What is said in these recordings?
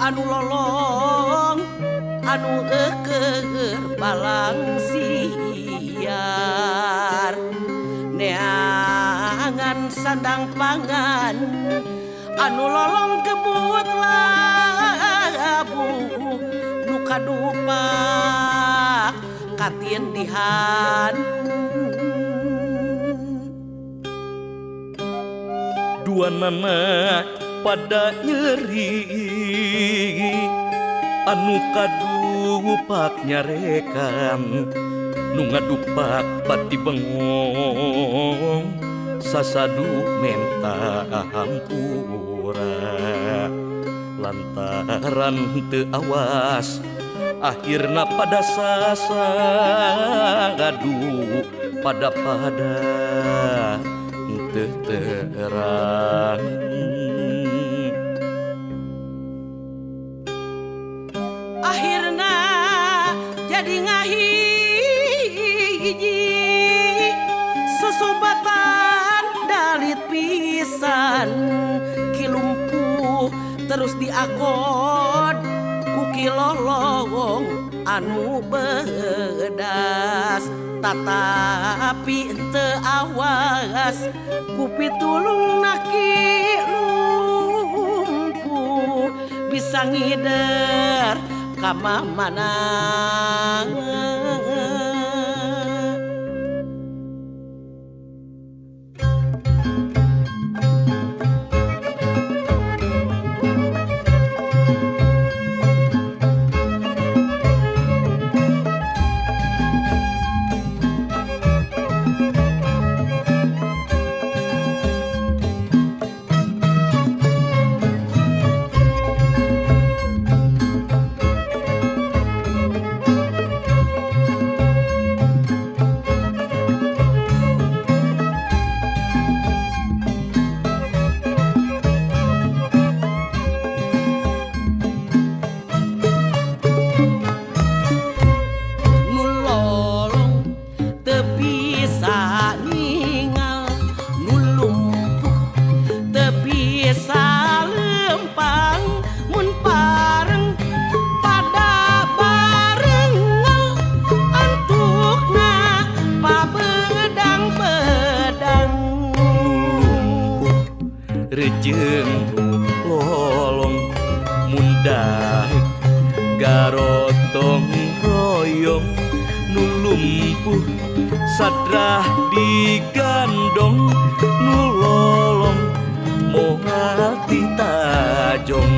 Anu lolong anu eukeur balang siar neangan sandang pangan anu lolong kebut labu nu kadupak katindihan. Dua nana pada nyeri anu kadupak nyarekan nu ngadupak pati bengong sasadu menta hampura lantaran teu awas akhirna pada sasadu pada pada teu terang. Akhirna jadi ngahiji sosobatan dalit pisan kilumpuh terus diakod ku kilolong anu bedas tatapi teu awas ku pitulung naki lumpuh bisa ngider ka mamana. Rejeng lolong mundaik garotong royong nu lumpuh sadrah digandong nu lolong moal ditajong.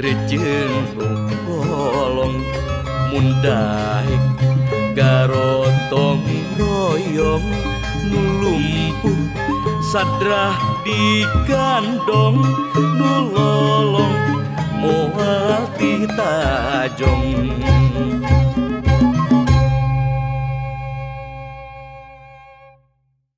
Rejeng lolong mundaik garotong royong nu lumpuh sadrah digandong nu lolong moal ditajong.